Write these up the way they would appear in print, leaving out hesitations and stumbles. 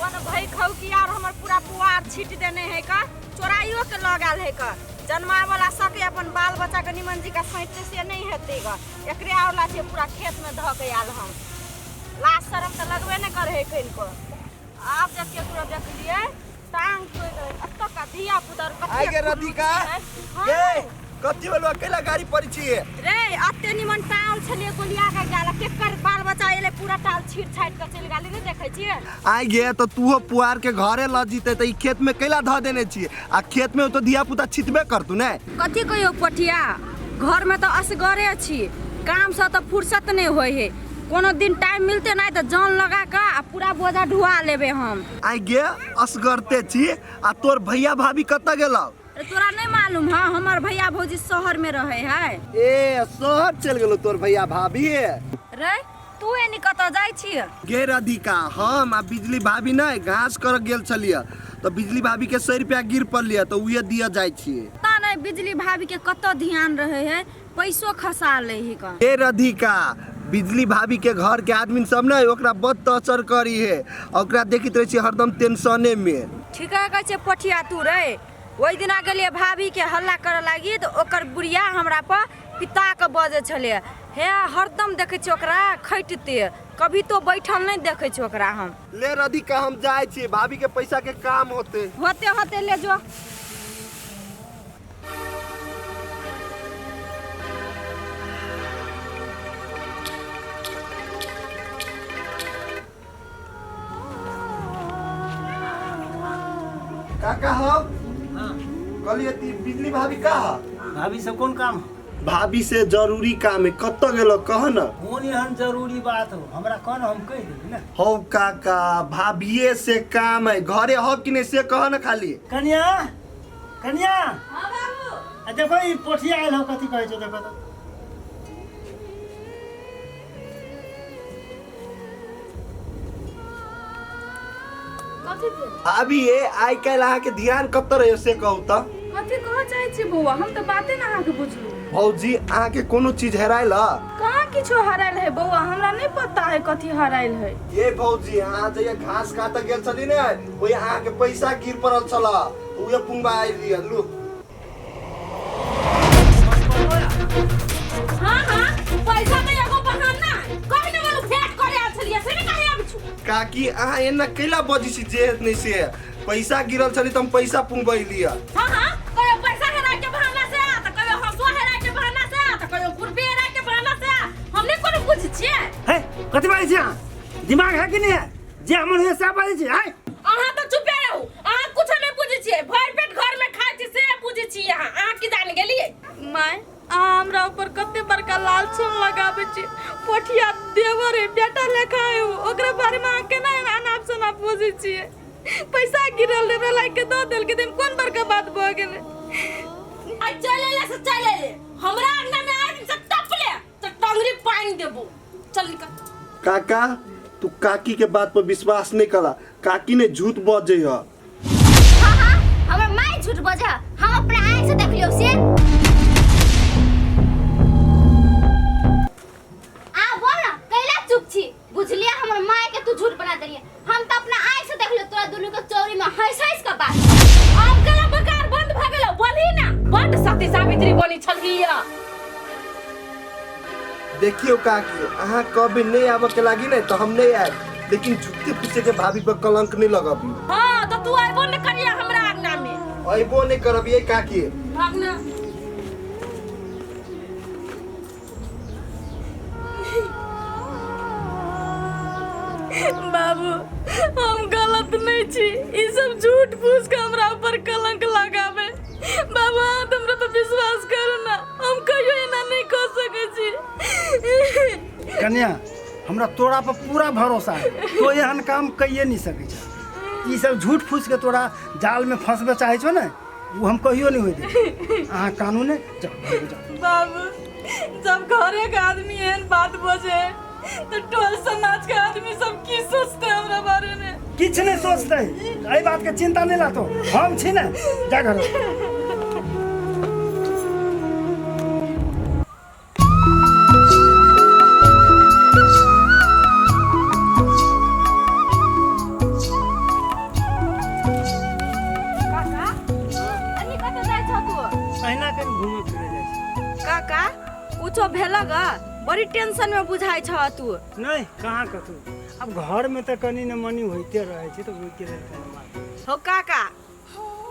कोन भई खौकी आर हमर पूरा पुआर छीट देने है का चोराइयो के लऽ गेल है का जन्मावला सके अपन बाल बच्चा के निमन जी का सैंते से नहीं हेतै ग एकरे और ला छै पूरा खेत में धऽ के आयल हम। लाज शरम तऽ लगबे नहि करे है कनिको। आब जे केकरो देखलियै टांग तोड़ि देबै। एतऽ का धिया पुता आर कते आइ गे राधिका, हाँ। गे कथी भेलो अकेला गाड़ी पड़ी छियै? रे अते निमन टाल छलियै गोलिया के गेल केकर बाल बच्चा एलै पूरा टाल छीट छाटि के चलि गेलै, नहि देखै छियै? आइ गे तऽ तूहो पुआर के घरे लऽ जीते तऽ ई खेत में कैला धऽ देने छियै? आ खेत में तो धिया पुता छिटबे करतू ने। कथी कहियो पोठिया, घर में तऽ असगरे छी, काम से तऽ फुर्सत नहीं होय है, कोनो दिन टाइम मिलते नहीं तऽ जान लगा के आ पूरा बोझा ढुआ लेबे हम। आइ गे असगरते छी आ तोर भैया भाभी कतऽ गेलौ? अरे तोरा नहीं मालूम है, हमर भैया भौजी शहर में रहे है। ए शहर चल गेलो तोर भैया भाभी? रे तू एनी कतऽ जाइ छी? गे राधिका, हम आ बिजली भाभी नहीं घास कर गेल छलियै तऽ बिजली भाभी के 100 रुपया गिर पड़लियै तऽ उहे दिया जाइ छियै। पता नहीं बिजली भाभी के कतऽ ध्यान रहे है, पैसो खसा ले ही का। ए राधिका, बिजली भाभी के घर के आदमी सब ने ओकरा बड टॉर्चर करी है, ओकरा देखित रहे छी हरदम टेंशने में। ठीक है कहै छै पोठिया तू रे, ओहि दिना गेलियै भाभी के हल्ला करे लागी तऽ ओकर बुढ़िया हमरा पर पिता के बजै छलै, हे हरदम देखै छियै ओकरा खटिते, कभी तो बैठल नहीं देखै छियै ओकरा हम। ले राधिका हम जाइ छी, भाभी के पैसा के काम होते। होते होते ले जो। काका हो? हाँ। कहलिए ती बिजली भाभी का है? भाभी से कौन काम है? भाभी से जरूरी काम है, कतऽ गेलो कह न? कौन एहन जरूरी बात हो हमरा कह न, हम कह देबी ना। हौ काका, भाभीए से काम है, घरे हो कि नहीं से कह न खाली। कन्या, कन्या। हाँ बाबू। आ देखो ई पोठिया आयल हो, कथी कहै छौ देखो तो। कथी भेल? भाभी ये आइ काल्हि अहाँके ध्यान कतऽ रहै से कहू तऽ? कथी कहऽ चाहै छी बौआ, हम तऽ बाते ने अहाँके बुझलू। भौजी अहाँके कोनो चीज हेरायल है? कहाँ किछो हरायल है बौआ, हमरा नहीं पता है कथी हरायल है। ये भौजी अहाँ जहिया घास काटऽ गेल छली ने ओहि अहाँके पैसा गिर पड़ल छल, उहे पुंगा आयल रहियै लू। हाँ हाँ पैसा तो एगो बहाना कहि ने बोलू भेंट करे आयल छलियै से ने कहि आबै छु। काकी अहाँ एना कैला बजै छी जे नहीं से पैसा गिरल छली तऽ हम पैसा पुंगबैलियै। हाँ हाँ कहियो पैसा हेराय के बहाना से आ तऽ कहियो हंसुआ हेराय के बहाना से आ तऽ कहियो खुरपी हेराय के बहाना से आ, हम नहीं कोनो बुझै छियै। हे कथी बाजै छी अहाँ, दिमाग है कि नहीं है? जे हमर हुए से बाजै छी। आय अहाँ तऽ चुपे रहू, अहाँ कुछो नहीं बुझै छियै, भरि पेट घर में खाइ छी से बुझै छी अहाँ, अहाँ की जान गेलियै? My अहाँ हमरा ऊपर कते बड़का लालछन लगाबै छी, पोठिया देवर है बेटा लेखा है उ, ओकरा बारे में अहाँ केना एना अनाप शनाप बजै छियै? पैसा गिरल रहे हमरा लाइक के दऽ देलकै तऽ कोन बड़का बात भऽ गेलै? आइ चलि एलै से चलि एलै, हमरा अंगना में आइ दिन से टपले तऽ टंगरी पानि देबो, चल निकल। काका तू काकी के बात पर विश्वास नहीं करा, काकी ने झूठ बजे है। हाँ हाँ हमर माय झूठ बजे है, हम अपना आँख से देखलियो से। आ बोल ना कैला चुप छी, बुझलिए हमर माय के तू झूठ बना देलिए, हम तो अपना आँख से देखलियो तोरा दुनू के चौरी में हंस हंस के बात। आब केला बकार बंद भ गेलो, बोलही ना, बड सती सावित्री बनी छलही। देखियो काकी अहाँ कभी नहीं आबऽ के लागी ने तो हम नहीं आए, लेकिन झूठे पीछे के भाभी पर कलंक नहीं लगबी। हाँ तो तू आइबो नहीं करिया हमरा अंगना में। अइबो नहीं करबिए काकी। भाग ना। बाबू हम गलत नहीं छी, ई सब झूठ फूस के हमरा ऊपर कलंक लगावे। बाबू अहाँ तऽ हमरा पर विश्वास करू ना, हम कहियो एना नहीं कऽ सकै छी। कन्या हमरा तोरा पर पूरा भरोसा है, तो एहन काम कहिए नहीं सकै छ। ई सब झूठ फूस के तोरा जाल में फंसबे चाहे छो ने, वो हम कहियो नहीं होय देबै। अहाँ कानून ने जाओ, घरे जाओ। बाबू जब घरे के आदमी एहन बात बजे तो टोल समाज के आदमी सब की सोचते हमरा बारे में? किछ नहीं सोचते, एहि बात के चिंता नहीं लातो, हम छी ने, जा घर। कुछो भेलक बड़ी टेंशन में बुझाइ छ तू। नहीं कहाँ कतू, अब घर में तो कनी न मनी होते रहे छै, तो ओइके लेल कनी बात। हो काका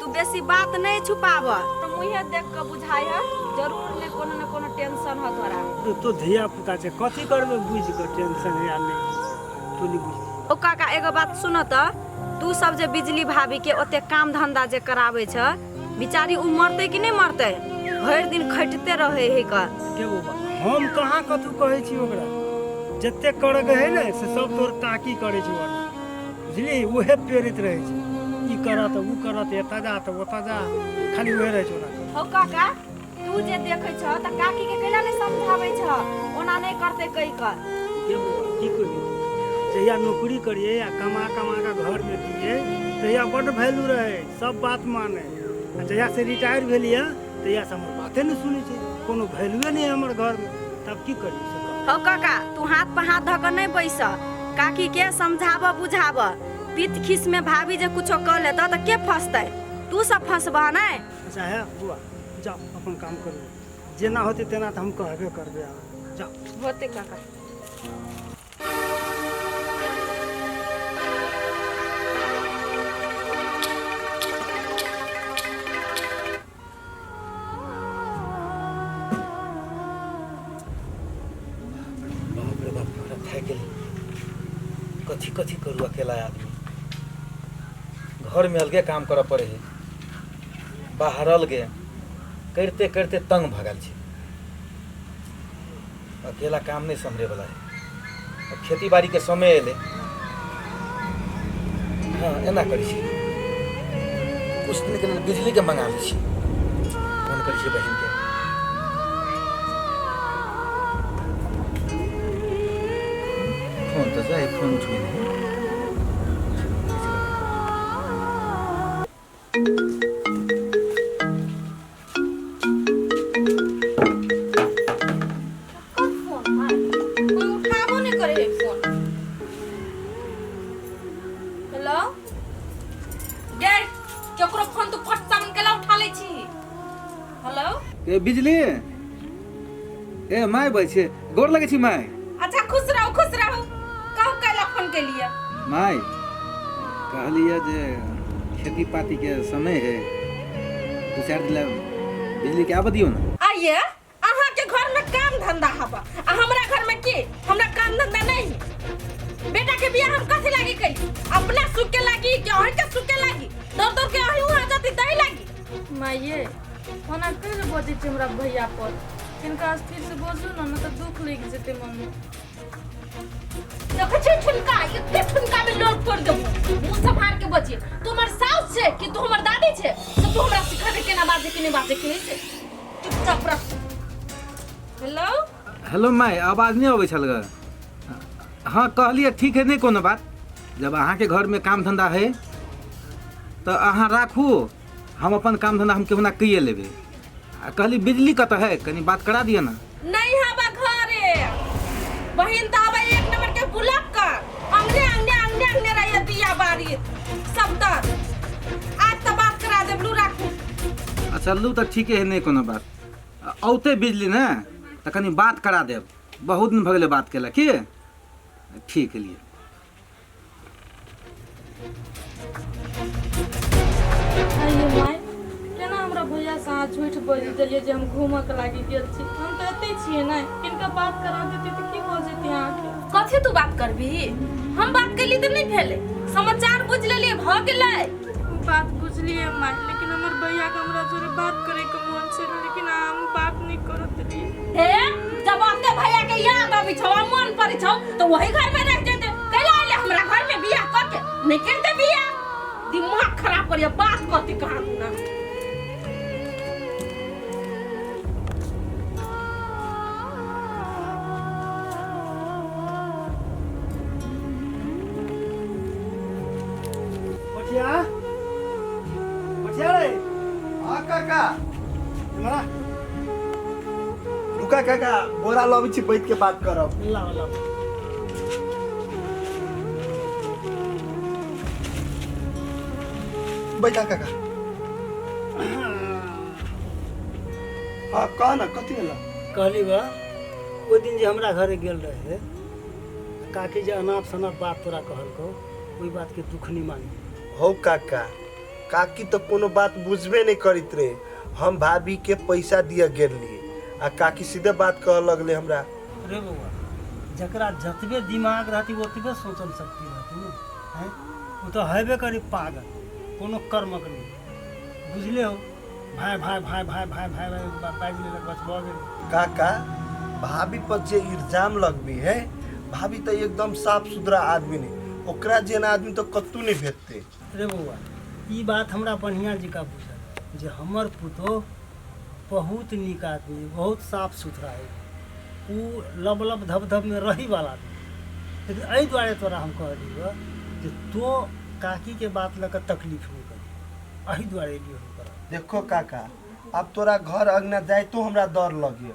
तू बेसी बात नहीं छुपाब, तो मुँहे देख के बुझाइ है जरूर ने कोनो न कोनो टेंशन हो तोरा। तो धिया पुता छै, कथी करबे बुझि के टेंशन है या नहीं तू नहीं बुझ। ओ काका एगो बात सुन त, तू सब जे बिजली भाभी के ओते काम धंधा जे कराबै छ, बिचारी उ मरतै कि नहीं मरतै? भरि दिन खटते रहे है का। के बाबा हम कहाँ कथू कहै छी ओकरा, जते करके है ने से सब तोर काकी करै छै ओकरा, बुझली? उहे प्रेरित रहै छै, ई करत उ करत, एतऽ जा तऽ ओतऽ जा, खाली उहे रहै छै ओकरा। हो काका तू जे देखै छ त काकी के कैला नहीं समझाबै छ, ओना नहीं करतै कहि क। के बाबा की कही, जहिया नौकरी करिए आ कमा कमा के घर में दिए तहिया बड्ड वैल्यू रहे, सब बात माने। आ जहिया से रिटायर भेलिए तहिया से हमर बाते नहीं सुनै छै, कोनो वैल्यूए नहीं है हमर घर में, तब की करिए से कह। हो काका तू हाथ पर हाथ धऽ के नहीं बैस, काकी के समझाब बुझाब। पीत खीस में भाभी जे कुछो कह लेतऽ तऽ के फसतै? तू सब फसबह नै? अच्छा है बुआ, जाओ अपन काम करू, जेना होतै तेना तऽ हम कहबे करबै, आब जाओ। होतै काका। बाप रे बाप, पूरा थाकि गेली। कथी कथी करू अकेला आदमी, घर में अलगे काम करऽ पड़े है, बाहर अलगे, करिते करिते तंग भऽ गेल छी। अकेला काम नहीं सम्हरे वाला है। अब खेती बाड़ी के समय एलै, हाँ एना करै छी, कुछ दिन के लेल बिजली के मंगा लै छी, फोन करै छी बहिन के। फोन तो जाए, फोन उठबे नहीं। फोन है कोई उठाबो नहीं करे है फोन। हेलो गे, केकरो फोन तू फट सामान केला उठा लै छी? हेलो ए बिजली, ए my बोल छै, गोर लगै छी my. अच्छा खुश रहो खुश रहो, कहू कैला फोन के लिए? My कहलिए जे खेती पाती के समय है, दू चारि दिन बिजली के आबऽ दियौ ने। आइए अहाँ के घर में काम धंधा हबा आ हमरा घर में की? हमरा काम धंधा नहीं है। बेटा के बियाह हम कथी लागी कैली? अपना सुख के लागी कि अहीं के सुख के लागी? दौड़ दौड़ के अहीं वहाँ जाती तही लागी। माइये ओना कैले बजै छै हमरा भैया पर, तिनका स्थिर से बजू न, न तऽ दुख लागि जेतै मम्मी। देखै छी ठुनका, एते ठुनका में लोड तोड़ देबो, मुंह सम्हार के बजिए। तू हमर साउस छै कि तू हमर दादी छै से तू हमरा सिखेबे केना बाजे के नहीं बाजे के है से? चुपचाप रह। हेलो हेलो my, आवाज नहीं अबै छल ग? हाँ कहलिए ठीक है, नहीं कोनो बात, जब अहाँके घर में काम धंधा है तऽ अहाँ राखू, हम अपन काम धंधा हम केहुना कइए लेबै। आ कहली बिजली कतऽ है, कनी बात करा दिअ ना। नहीं हवा घरे, बहिन तो हवा एक नंबर के बुलक कर अंगने अंगने अंगने अंगने रही दिया बारी सब तर। आज तो बात करा देब, लू राखू। अच्छा लू तऽ ठीके है, नहीं कोनो बात। औते बिजली ने तऽ कनी बात करा देब, बहुत दिन भऽ गेलै बात केला की। ठीक है लिए। आइए माय, केना हमरा भैया से अहाँ झूठ बजि देलियै जे हम घूमऽ के लागी गेल छी? हम तऽ एतै छियै ने, किनका बात करा देती तऽ की भऽ जेतै अहाँके? कथी तू बात करबी? हम बात कैली तऽ नहीं भेलै, समाचार बुझ लेलियै भऽ गेलै। ओ बात बुझलियै माय, लेकिन हमर भैया के हमरा जोरे बात करे के मन छै, लेकिन अहाँ हम बात नहीं करत रहियै। हे जब अपने भैया के याद अबै छौ आ मन पड़ै छौ तो वही घर में रह जेते, कैला अइले हमरा घर में बियाह कर के? नहीं करते बियाह, दिमाग खराब करिए बात कथी कहाँ ना। पठिया पठिया रे। हाँ काका। हमरा रुका काका, बोरा लबै छी, बैठ के बात करब। लाओ लाओ। बैठा काका। हाँ कह ना, कथी भेल? कहली बा ओहि दिन जे हमरा घरे गेल रहे काकी जे अनाप शनाप बात तोरा कहलकौ, ओहि बातके दुख नहि मानी। हौ काका, काकी तऽ कोनो बात बुझबे नहि करैत रहे। हम भाभी के पैसा दिअ गेलियै आ काकी सीधे बात कहऽ लगलै हमरा। रे बौआ, जकरा जतबे दिमाग रहती ओतबे सोचन शक्ति रहती ने। हैं, ओ तऽ हेबे करी पागल, कोनो कर्मक नहि, बुझले हो। भाय भाय भाय भाय भाय भाय भाय बाजि लेलक, बस भऽ गेल। काका, भाभी पर जे इल्जाम लगबी है, भाभी तऽ एकदम साफ सुथरा आदमी नहीं, ओकरा जेना आदमी तऽ कतहु नहि भेटतै। रे बौआ, ई बात हमरा बढ़िआँ जकाँ बुझल जे हमर पुतोह बहुत नीक आदमी है, बहुत साफ सुथरा है, ओ लब लब धब धबमे रहैवला आदमी। लेकिन एहि दुआरे तोरा हम कहलियौ जे तो काकीके बात लऽ कऽ तकलीफ नहि करी, एहि दुआरे एलियौ हम तोरा। देखो काका, आब तोरा घर अंगना जाइतो हमरा डर लगे।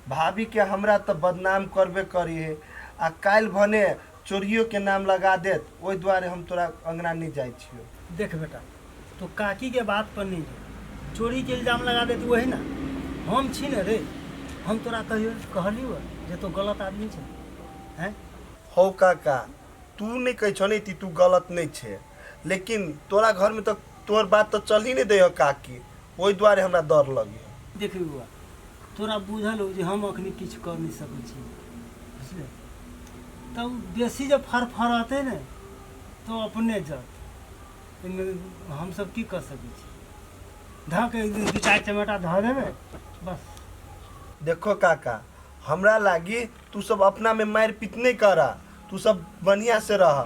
भाभी के हमरा तऽ बदनाम करबे करी है आ काल्हि भने चोरियो के नाम लगा देत, ओहि दुआरे हम तोरा अंगना नहि जाइ छियौ। देख बेटा, तो काकी के बात पर नहीं जो चोरी के इल्जाम लगा देती वही ना, हम छी ने रे, हम तोरा कहियो कहलियो जे तो गलत आदमी छै हैं? हौ काका, तू नहि कहै छौ ने कि तू गलत नहि छै, लेकिन तोरा घरमे तऽ तोहर बात तऽ चल ही नहि दै हौ काकी, ओहि दुआरे हमरा डर लगैए। देख बौआ, तोरा बुझल हो जे हम अखनी किछु कर नहि सकै छी, बुझले? तब बेसी जब फरफरतै ने तो अपने जत, एहिमे हमसब की कऽ सकै छी? धऽ के एक दिन दू चारि चमेटा धऽ देबै बस। देखो काका, हमरा लागी तू सब अपना में मारि पीट नहि करा, तू सब बढ़िया से रह।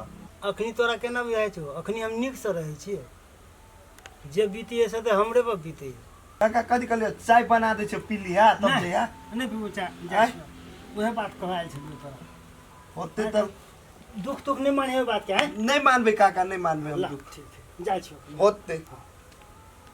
अखनी तोरा केना बुझाइ छौ? अखनी हम नीकसँ रहै छियै, जे बीतैए से तऽ हमरे पर बीतैए। काका, कथी कहलियै? चाय बना दै छियौ, पी लिहा तब जइहा। नहि पीबो चाय, जाइ आँय? छियौ, उएह बात कहऽ आयल छलियौ तोरा। होते तऽ दुख तुख नहि मानिहे ओहि बातके, आँय? नहि मानबै काका, नहि मानबै हम ला, दुख। ठीक छै, जाइ छियौ। होते।